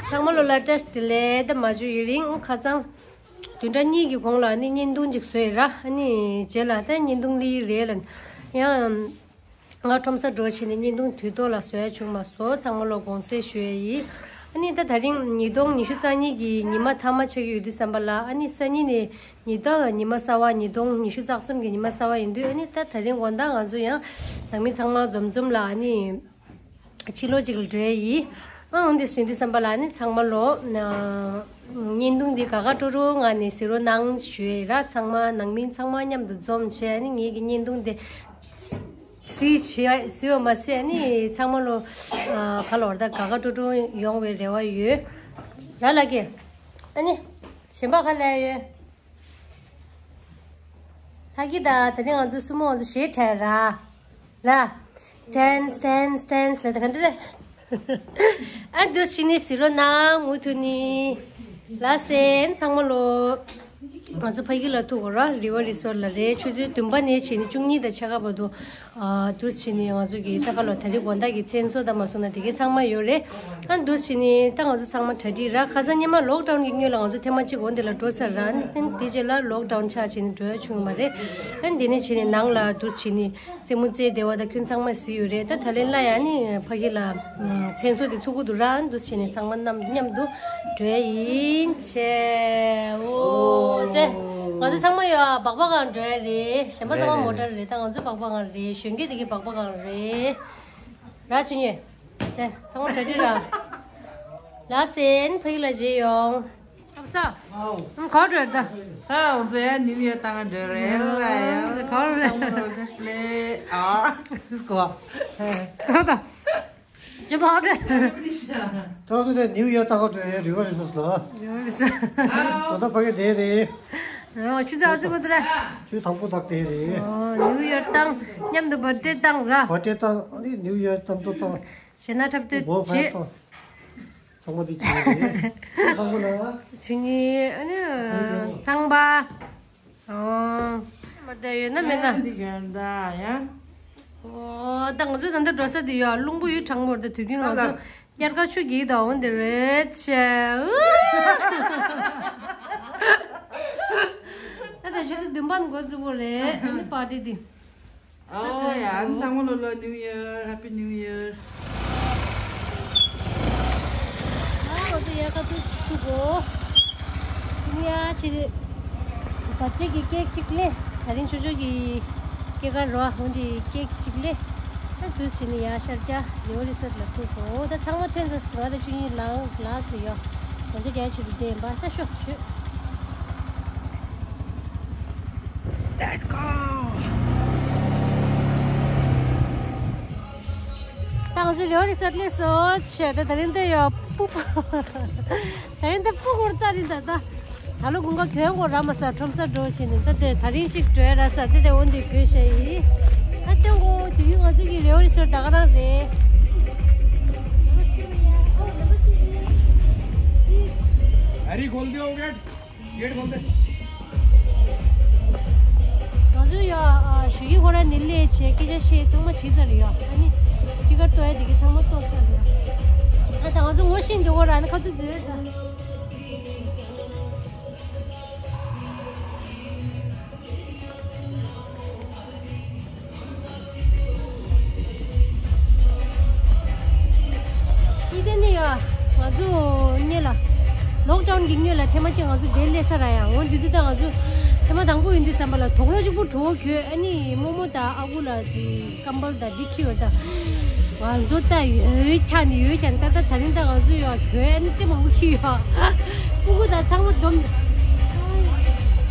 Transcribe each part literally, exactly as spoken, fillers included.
ཚང་མ་ལོ་ལ་བཀྲ་ཤིས་བདེ་ལེགས། ད་མ་བྱུང་ཡུན་རིང་ཁ་སང་བདུན་ཕྲག་གཉིས་ཀྱི་གོང་ལ་ནི་བརྙན་ཐུང་ཅིག་བཟོས་ར། ཨ་ནི་རྗེས་ལ་ད་བརྙན་ཐུང་ལི་རེད་ལ། ཡང་ང་ཁྲོམ་ས་འགྲོ་བྱས་ནས་བརྙན་ཐུང་དུས་ཐོག་ལ་བཟོ་ཡ་བྱུང་མ་སོང་། ཚང་མ་ལོ་དགོངས་སེལ་ཞུ་ཡ་ཡིན། ཨ་ནི་ད་ད་རིང་ཉིས་སྟོང་ཉི་ཤུ་རྩ་གཉིས་ཀྱི་ཉི་མ་མཐའ་མ་ཆགས་ཀྱི་ཡོད་དུས་ཙམ་པ་ལ། ཨ་ནི་སང་ཉིན་ནས་ཉི་ཟླ་ཉི་མ་གསར་པ་ཉིས་སྟོང་ཉི་ཤུ་རྩ་གསུམ་གྱི་ཉི་མ་གསར་པ་ཡིན་དུས། ཨ་ནི་ད་ད་རིང་དགོང་དག་ང་ཚོ་ཡང་ནང་མི་ཚང་མ་འཛོམས་འཛོམས་ལ་ཨ་ནི་ཕྱི་ལོགས་གཅིག་ལ་འགྲོ་ཡ་ཡིན། ཨ་འོན་ཏེ་སོང་དུས་ཙམ་པ་ལ་ཨ་ནི་ཚང་མ་ལོ་བརྙན་ཐུང་འདི་དགའ་དགའ་སྤྲོ་སྤྲོ་ངང་ནས་གཟིགས་རོགས་གནང་ཞུ་ཡ་ཡིན་ར། ཚང་མ་ནང་མི་ཚང་མ་མཉམ་དུ་འཛོམས་བྱས། ཨ་ནི་ངེད་ཀྱི་བརྙན་ཐུང་འདི་གཟིགས་བྱས་གཟིགས་པ་མ་ཟད། ཨ་ནི་ཚང་མ་ལོ་ག་ལོར་ད་དགའ་དགའ་སྤྲོ་སྤྲོ་ཡོང་བའི་རེ་བ་ཡོད་ར། ལགས་ཀྱི། ཨ་ནི་གཞན་པ་ག་ལ་ཡོད། ལྷ་སྐྱིད་ད། ད་ནི་ང་ཚོ་སྲུ་མོ་ང་ཚོ་གཞས་འཁྲབ་ར། ལ། Dance, dance, dance ལ་ད་ག་འདྲ་རེད། ཨ་འདུག་སེ་བྱས་ནས་གཟིགས་རོགས་གནང་། མུ་མཐུད་ནས་ལ་སེན་ཚང་མ་ལོ། ང་ཚོ་ཕ་གི་ལ་ཐུག་གོ་ར། རི་བོ་རི་སོར་ལ་རེད། ཆུ་ཚོད་བདུན་པ་ནས་བྱས་ནས་བཅུ་གཉིས་དང་ཕྱེད་ཀ་བར་དུ། ཨ་འདུག་སེ་བྱས་ནས་ང་ཚོ་གི་ད་ག་ལོ་ད་རེས་དགོང་དག་གི་མཚན་གསོལ་དང་མ་སོང་ན་དེ་གའི་ཚང་མ་ཡོད་རེད། ཨ་འདུག་སེ་བྱས་ནས་ད་ང་ཚོ་ཚང་མ་གྲ་སྒྲིག་ར། ཁ་སང་སྔོན་མ་ལོག་ཌའུན་གྱི་སྔོན་ལ་ང་ཚོ་ཐེངས་མ་གཅིག་འོ་འདི་ལ་འགྲོ་ཚར་ར། ཨ་ནི་དེ་རྗེས་ལ་ལོག་ཌའུན་ཆགས་བྱས་ནས་འགྲོ་ཡ་བྱུང་མ་རེད། ཨ་ནི་དེ་ནས་བྱས་ནས་ནང་ལ་འདུག་སེ་བྱས་ནས་རྩེད་མོ་རྩེ་བདེ་བ་དང་ཁྱོད་ཚང་མ་གཟིགས་ཡོད་རེད། ད་ད་ལན་ལ་ཡ་ནི་ཕ་གི་ལ་མཚན་གསོལ་དེ་ཚུགས་ཀྱི་འདུག་ར། ཨ་ནི་འདུག་སེ་བྱས་ནས་ཚང་མ་མཉམ་མཉམ་དུ་འགྲོ་ཡ་ཡིན། ཆེ་འོ་དེ་ང་ཚོ་ཚང་མ་ཡོད་ཨ་སྦག་སྦག་སྒང་འགྲོ་ཡ་རེད། གཞན་པ་ཚང་མ་མོ་ཊ་རེད། ད་ང་ཚོ་སྦག་སྦག་སྒང་རེད། གཞོན་སྐྱེས་དེ་གའི་སྦག་སྦག་སྒང་རེད། ར་ཆུ་ཉེ། དེ་ཚང་མ་གྲ་སྒྲིག་ར། ལ་སེན་ཕ་གི་ལ་མཇལ་ཡོང་། ཨ་ས། ཨ་ག་འགྲོ་ད། ཨ་འོ་ཟེ་ནིའུ་ཡར་ཏང་འགྲོ་རེད་ལ་ཡ། ག་རེད། ཚང་མ་ལོ་བཀྲ་ཤིས་བདེ་ལེགས། ཨ་སྐོ། ག་ད། ཇི་བ་འགྲོ། ད་དུ་དེ་ནིའུ་ཡར་ཏང་འགྲོ་རེད། རི་བོ་རི་སོར་ལ། རི་བོ་རི་སོར། ག་ད་ཕ་གི་དེ་རེད། ཨ་ཆུ་ཚ་ཨ་ཆུ་མ་དུ་ར། ཆུ་དང་པོ་དག་དེ་རེད། ཨོ་ནིའུ་ཡར་ཏང་མཉམ་དུ་བར་ཐི་ཌེ་ཏང་ར། བར་ཐི་ཌེ་ཏང་། ཨ་ནི་ནིའུ་ཡར་ཏང་དུ་ཏང་། ཞེ་ན་འཁྲབ་སྟོན་བྱེད། ཚང་མ་དེ་བྱེད་རེད། ཚང་མ་ལ། ཆུ་ཉི་ཨ་ནི་ཚང་པ། ཨོ། མ་བསྡད་ཡོད་ན་མེད་ན། འདི་ག་འདྲ་ཡ། ཨོ་ད་ང་ཚོ་ད་ལྟ་འགྲོ་ས་དེ་ཡོད་རླུང་བུ་ཡུལ་གྲང་མོར་ད་དུས་རྒྱུན་ང་ཚོ་དབྱར་ཁ་ཆུ་གི་ད་འོང་དེ་རེད་ཆེ། ད་ད་ཆུ་ཚོད་བདུན་པ་འགོ་བཙུགས་པ་རེད། ཨ་ནི་པར་ཊི་དེ། ཨོ་ཡ། ཨ་ནི་ཚང་མ་ལོ་ལོ་ནིའུ་ཡར། ཧེ་པི་ནིའུ་ཡར། ཨ་ང་ཚོ་ཡར་ཁ་ཐུག་ཐུག་གོ། ནི་ཡ་ཆེ་རེད། བར་ཐི་ཌེ་གི་ཀེག་གཅིག་ལས། ད་རིང་ཆོ་ཆོ་གི་སྐྱེས་སྐར་རོ། འོན་ཏེ་ཀེག་གཅིག་ལས། ད་དུས་ཕྱིན་ནི་ཡ་ཤར་རྒྱ་རི་བོ་རི་སོར་ལ་ཐུག་གོ། ད་ཚང་མ་ཐོན་ཚར་སོང་། ད་ཆུ་ཉི་ལང་ལ་སུ་ཡོ། ང་ཚོ་རྒྱ་ཆེ་རུ་བསྡད་ཡིན་པ་ད་ཤོག་ཤོག Let's go. ད་ང་ཚོ་རི་བོ་རི་སོར་སླེབས་སོང་། ཆེ་ད་ད་རིང་འདི་ཡོད་སྤུ་སྤུ། ད་རིང་འདི་སྤུ་གུར་ད་རིང་ད་ད། ད་ལོ་དགུན་ཁ་གྱོན་གོ་ར་མ་ས་ཁྲོམ་ས་འགྲོ་བཞིན་ནས་ད་དེ་ད་རིང་གཅིག་འགྲོ་ཡ་ར་ས་དེ་དེ་འོན་ཏེ་གྱོན་ཤ་ཡིན། ད་སྟོན་གོ་དུས་ཡུན་ང་ཚོ་གི་རི་བོ་རི་སོར་ད་ག་རང་རེད། अरे खोल दे हो गया। गेट खोल दे। ང་ཚོ་ཡ་ཞུ་ཡིག་ཁོ་ར་ནི་ལས་བྱས་སྐད་ཆ་བཤད་ཚང་མ་བྱས་ཚར་ཡོད། ཨ་ནི་ཊི་ཀེ་ཊི་གཏོང་ཡ་དེ་གི་ཚང་མ་གཏོང་ཚར་ཡོད། ཨ་ད་ང་ཚོ་ངོ་ཤེས་འདུག་གོ་ར་ནི་ཁ་ཐུག་མཛོད་ད། ཨི་ཏེ་ནི་ཡ། ང་ཚོ་སྔོན་ལ། ལོག་ཌའུན་གྱི་སྔོན་ལ་ཐེངས་མ་གཅིག་ང་ཚོ་དེར་སླེབས་ཚར་ཡ། འོ་དུས་དུས་ད་ང་ཚོ་ཐེངས་མ་དང་པོ་ཡིན་དུས་ཙམ་པ་ལ་དོག་ལོ་གཅིག་པུ་བྲོ་བོ་གྱོན། ཨ་ནི་རྨོ་མོ་དང་ཨ་ཁུ་ལ་དེ་ཀམ་བལ་དང་འདི་འཁྱེར་ཡོད་ད། ང་ཚོ་ད་ཡོད་ཁྱག་ནི་ཡོད་ཁྱག་ནི་ད་ད་ད་རིང་ད་ང་ཚོ་ཡོད་གྱོན་ཨ་ནི་སྤྲེ་མང་པོ་འཁྱེར་ཡོད། སྤུ་གུ་དང་ཚང་མ་སྡོམ།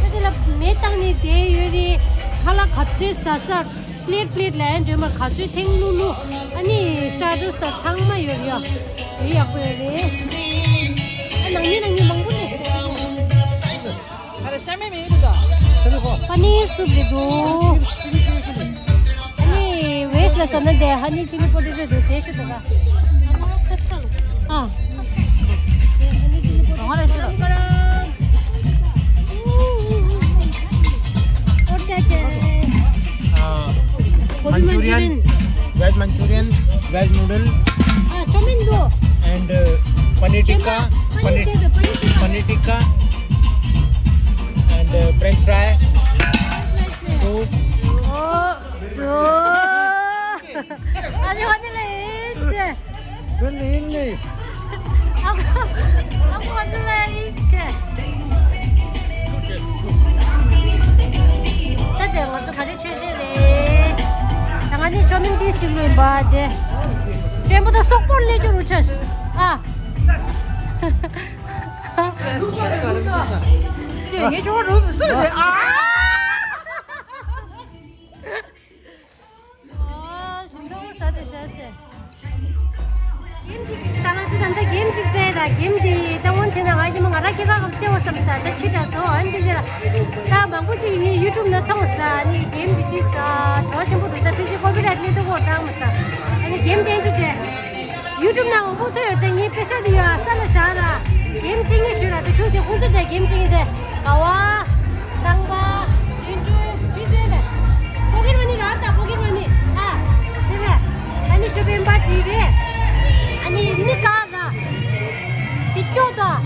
ད་དེ་ལ་མེ་བཏང་ནི་དེ་ཡོད་རེད། ཁ་ལག་ག་ཚོད་ཟ་ས། པླེད་པླེད་ལ་ཡང་འགྲོས་མ་ག་ཚོད་ཐེངས་བླུགས་བླུགས། ཨ་ནི་སི་ཊར་ཊར་དང་ཚང་མ་ཡོད་རེད་ཡ། ཡོད་ཡག་པོ་ཡོད་རེད། ཨ་ནང་མི་ནང་མི་མང་པོ་རེད། ཨ་ར་ཤ་མེད་མི་ཡོད་དོ། པ་ནིར་སུབ་རེད་འདུག་ཨ་ནི་ཝེ་ཇི་ལ་ཟ་ན་དེ་ཧ་ནི་ཅི་ལི་པོ་ཊེ་ཊོ་རེད་དེ་ཤི་འདུག་ག་ཨ་ནི་ཁ་ཚང་། ཨ། ག་རེ་ཤི་ར། ཨོ་ཀེ་ཀེ། ཨ། མན་ཅུ་རི་ཡན། Veg Manchurian, veg noodle, Ah, chow mein do. And uh, paneer tikka, paneer, paneer tikka, paneer tikka, and uh, French fry, soup. Oh, so. Ani wani le che. Ani, ani wani le che. ད་དེ་ང་ཚོ་ག་རེ་ཆོས་ཤེས་རེད། ད་ང་ནི་ཆོ་མིན་ཏི་ཞིག་ལོས་པ་དེ། ཆེན་པོ་ད་སོག་པོར་ལས་རྒྱུ་རུ་ཆ་ཤི། ཨ། ངས་ཁྱོད་རུབ་སུ་རེད། ཨ། ཨ། ཞིམ་ཐང་ས་དེ་ཤ་ཤེ། ད་ང་ཚོ་ད་ལྟ་གེམ་གཅིག་རྩེ་ར། གེམ་དེ་ད་སྔོན་ཆེ་ན་ང་ཉི་མ་ང་ར་ཁྱེད་རང་གམ་རྩེ་བ་བསམ་ས་ད་ཕྱི་དྲག་སོ། ཨ་ནི་དེ་ཞེ་ལ་ད་མང་པོ་ཅིག་ཡིན་ཡུ་ཊུབ་ན་མཐོང་ས། ཨ་ནི་གེམ་དེ་དེ་ས་གྲོགས་ཆེན་པོ་འགྲོ་ད་ཕི་ཅི་ཀོ་པི་རའེ་ཊི་ལི་ཏོ་གོ་བཏང་མ་ས། ཨ་ནི་གེམ་དེ་འདྲ་དེ་ཡུ་ཊུབ་ན་མང་པོ་ཐོན་ཡོད་དེ། ངའི་པེ་ཤ་དེ་ཡོད་ས་ལ་བཞག་ར། གེམ་རྩེ་ངེས་ཞུ་ར། དེ་ཁྱོད་དེ་ཁོང་ཚོ་དེ་གེམ་རྩེ་ངེས་དེ་ག་བ། ཚང་པ། ཡིན་དྲུག་ཅུ་ཚོད་རེད། ཕོ་གིར་མ་ནི་རར་དང་ཕོ་གིར་མ་ནི། ཨ། དེ་རེད། ཨ་ནི་ཅོ་པེན་པ་ཅི་རེད། ཨ་ནི་མི་ཀ་ར། དེ་སྐྱོ་དང་།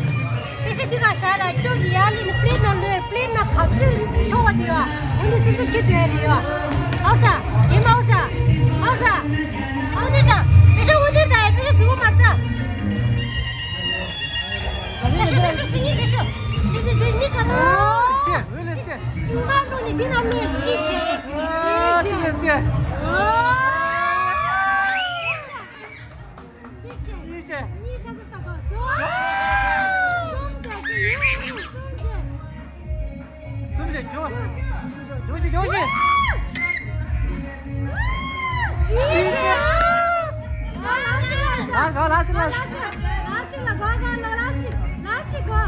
པེ་ཤ་དེ་ག་ཤ་ར་སྐྱོ་གི་ཡ་ལི་ནི་པླེ་ནང་ལོས་པླེ་ནང་ག་ཚོད་འཕྲོ་བ་དེ་ཡོད། འོ་ནི་སུ་སུ་ཁྱི་བྲོས་རེ་ཡོད། ཨའོ་ས། ཡེ་མ་ཨའོ་ས། ཨའོ་ས། ཨའོ་ནི་དང་། པེ་ཤ་འོ་ནི་དང་ཡ་པེ་ཤ་ཚུ་བ་མར་ད། ད་ཤོ་ད་ཤོ་ཚི་ནི་ད་ཤོ། ཚི་ཚི་དེ་མི་ཀ་ད། ཀྱེ་འོད་ལས་ཀྱེ། མ་ལོ་ནི་དེ་ན་མེ་ཅི་ཆེ། ཨ་ཅི་ལས་ཀྱེ། ཨ་ཅི་ཆེ། གཉིས་ཆེ། གཉིས་ཆེ་ཟེར་ད་གོ་སོ། གསུམ་ཆེ་གི་ཡིན་གསུམ་ཆེ། གསུམ་ཆེ་འགྱོ། འགྱོ་ཞིག་འགྱོ་ཞིག་བཞི་ཆེ། ལ་ག་ལ་ཞིག་ལ། ལ་ཞིག་ལ་གོ་ག་ལ་ལ་ཞིག་ལ་ཞིག་གོ།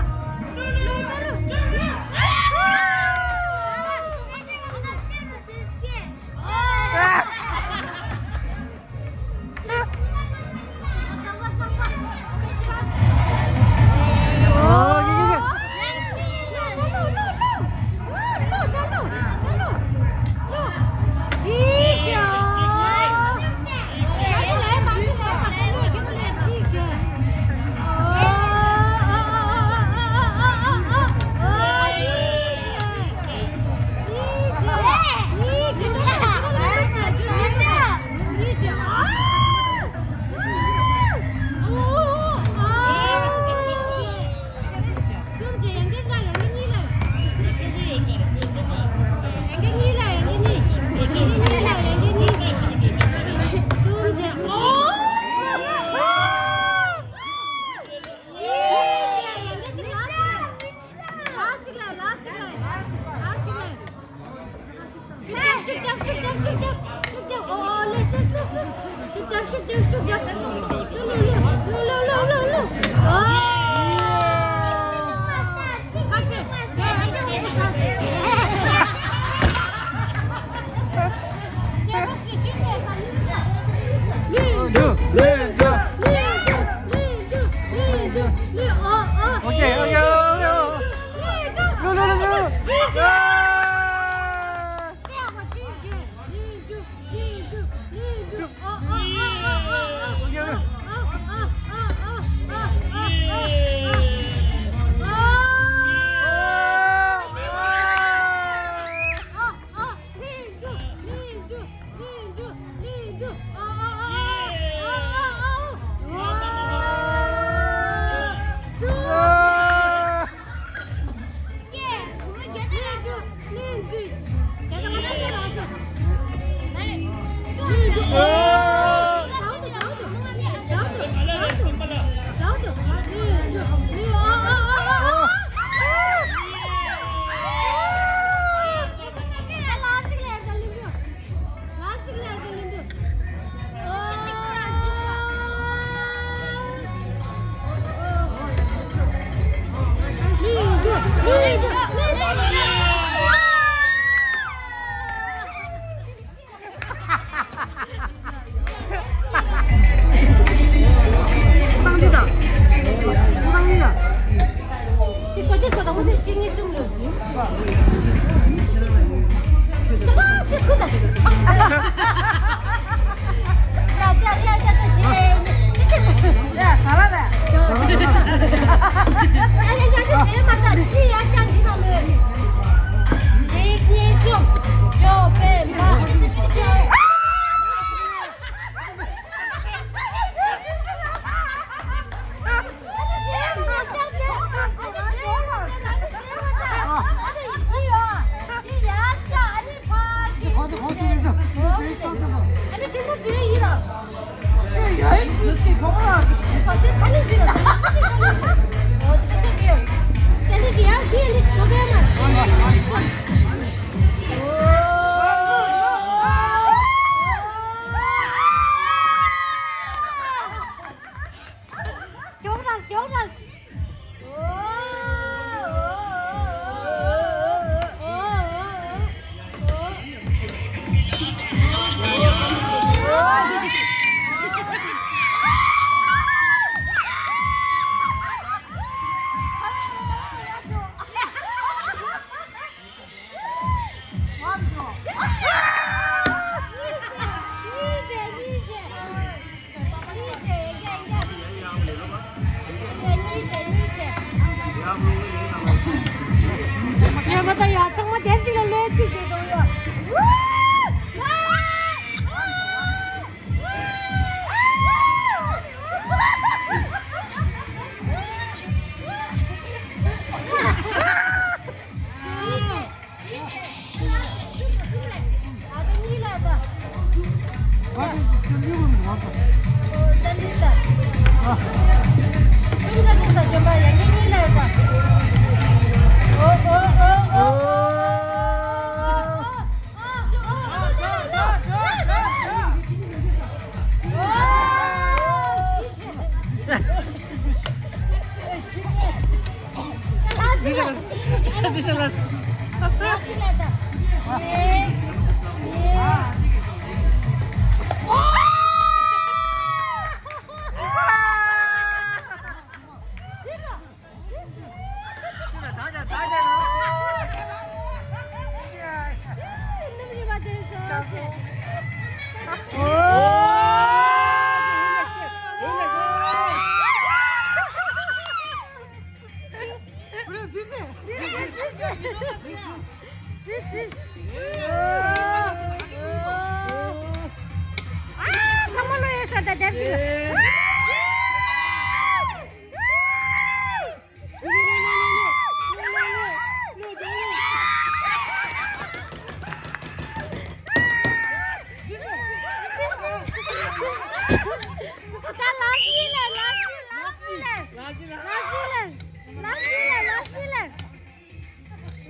ལོ་ད་ལོ། ཇོ་མོ་དང་ཡ་ཚང་མ་དེབ་ཅིག་ལ་བློས་ཚིག་གི་འདུག་ཡ།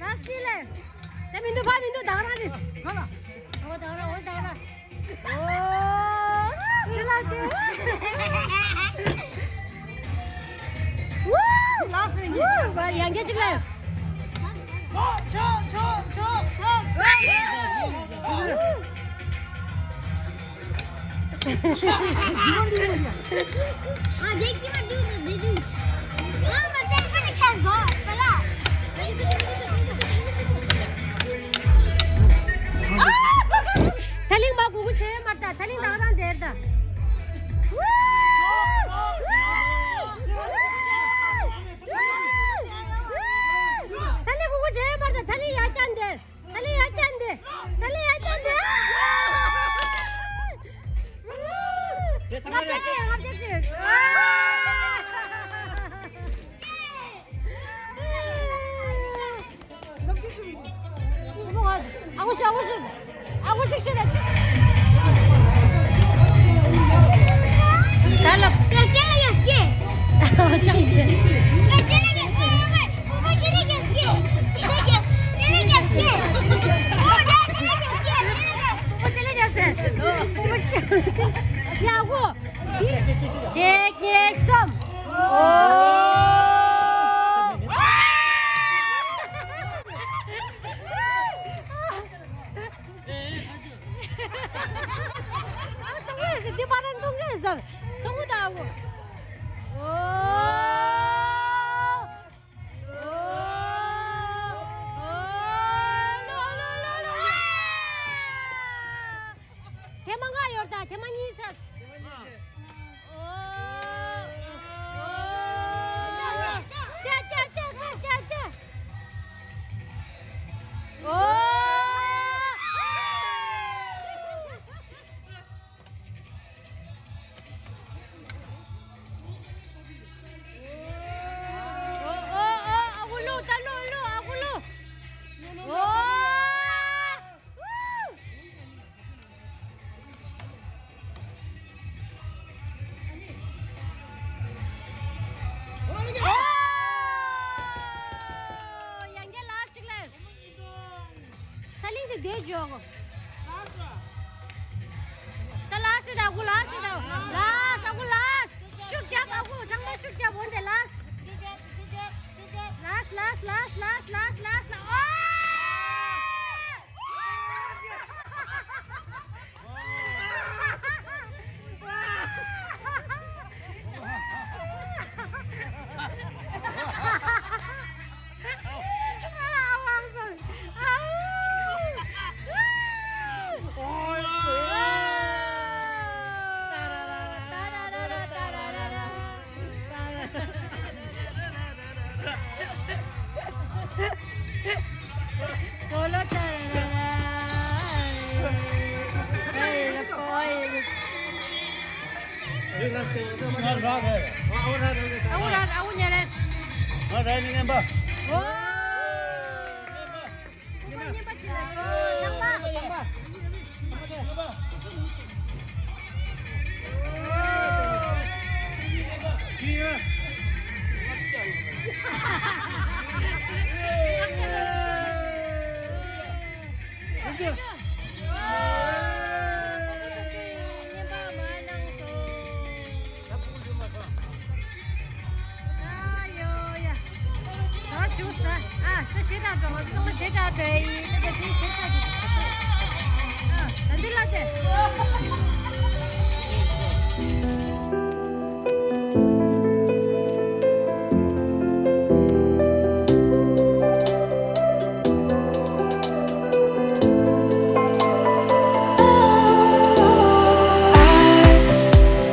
Last feeler. ད་མི་འདུག་ཕ་མི་འདུག་ད་ག་རང་རེད། ག་ལ། འོ་ད་ག་རང་འོ་ད་ག་རང་། འོ། ཅི་ལ་དེ། ཝུ། ལགས་སོ་ཡིན། ཝུ། ཡང་བསྐྱར་ཅིག་ལ། ཆོ་ཆོ་ཆོ་ཆོ། ཐ་ལིང་མ་གུ་གུ་ཆེ་མར་ད། ཐ་ལིང་ད་རང་འདེར་ད། ཐ་ལིང་གུ་གུ་ཆེ་མར་ད། ཐ་ལིང་ཡ་ཅན་འདེར། ད་ལེ་ཡ་ཅན་དེ། ད་ལེ་ཡ་ཅན་དེ། ལྔ་བརྒྱ་ཅན། ལྔ་བརྒྱ་ཅན། ཨ་ཁུ་ཤི། ཨ་ཁུ་ཤི། ཨ་ཁུ་ཤི་ཤི་ད། ད་ལ། ཅང་ཅི། གཅིག་གཉིས་གསུམ། འདི་པར་འཐུང་གི་ཟེར། འཐུང་གི་ད་འོ། ཐེངས་མ་ལྔ་ཡོད་ད། ཐེངས་མ་གཉིས་ཚར། ད་ལཱསི་ད་ཨ་ཁུ་ལཱསི་ད་ལཱསི་ཨ་ཁུ་ལཱསི། ཤུགས་རྒྱབ་ཨ་ཁུ་ཚང་མ་ཤུགས་རྒྱབ་འོན་ཏེ་ལཱསི། ལཱསི་ལཱསི་ལཱསི་ལཱསི་ལཱསི་ལཱསི་ལཱསི། ཨོ།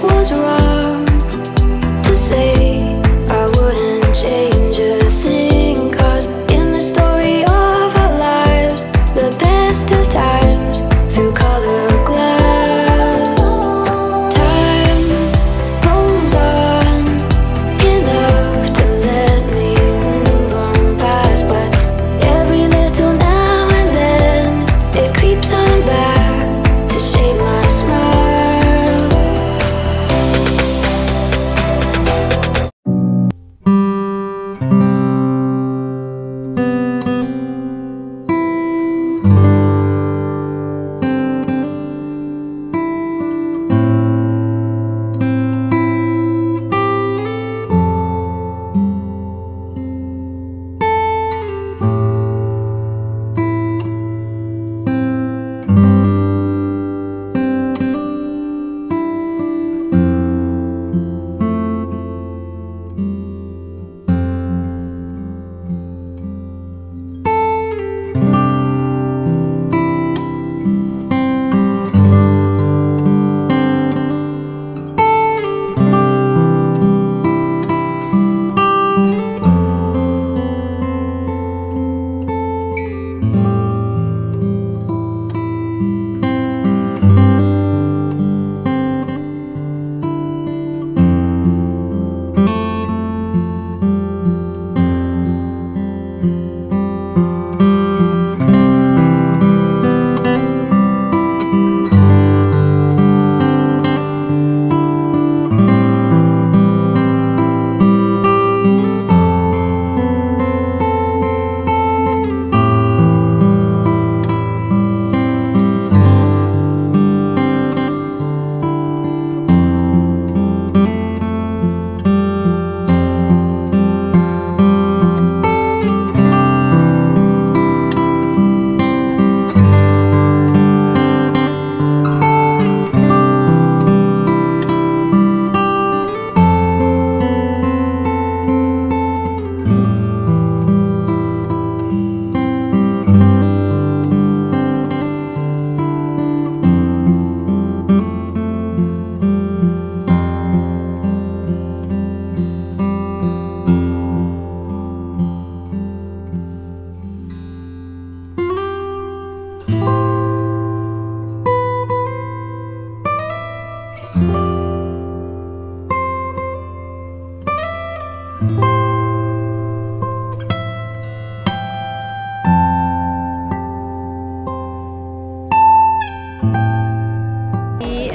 I was wrong to say I wouldn't change a thing, 'cause in the story of our lives, the best of times through colored glass. Time rolls on, enough to let me move on past, but every little now and then it creeps on back to shade my smile.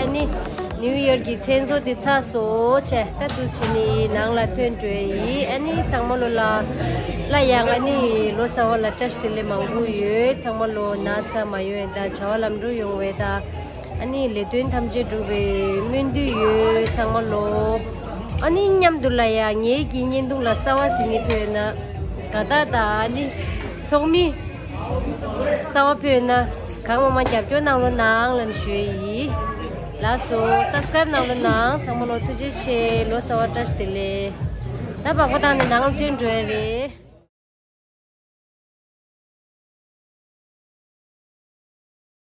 ཨ་ནི་ནིའུ་ཡོར་གྱི་མཚན་གསོལ་དེ་ཚར་སོང་བྱས། ད་དུས་ཕྱིན་ནི་ནང་ལ་ཐོན་འགྲོ་ཡི། ཨ་ནི་ཚང་མ་ལོ་ལ་ ལ་ཡང་ཨ་ནི་ལོ་གསར་བ་ལ་བཀྲ་ཤིས་བདེ་ལེགས་མང་པོ་ཡོད། ཚང་མ་ལོ་ན་ཚ་མ་ཡོང་བའི་དང་བྱ་བ་ལམ་འགྲོ་ཡོང་བའི་དང་ཨ་ནི་ལས་དོན་ཐམས་ཅད་འགྲུབ་པའི་སྨོན་འདུན་ཡོད། ཚང་མ་ལོ་ཨ་ནི་མཉམ་དུ་ལ་ཡང་ངེད་ཀྱི་བརྙན་ཐུང་ལ་གསར་བ་གཟིགས་མཁན་ཕེབས་ན་དགའ་རྟགས་དང་ཨ་ནི་ཚོགས་མི་གསར་བ་ཕེབས་ན་གང་མང་མང་རྒྱབ་སྐྱོར་གནང་རོགས་གནང་ལབ་ཞུ་ཡི། ལགས་སོ། སབ་སི་ཀ་རེབ་གནང་རོགས་གནང་། ཚང་མ་ལོ་ཐུགས་རྗེ་ཆེ། ལོ་གསར་བ་བཀྲ་ཤིས་བདེ་ལེགས། ད་བག་པ་བཏང་ནས་ནང་ལ་ཐོན་འགྲོ་ཡ་རེད།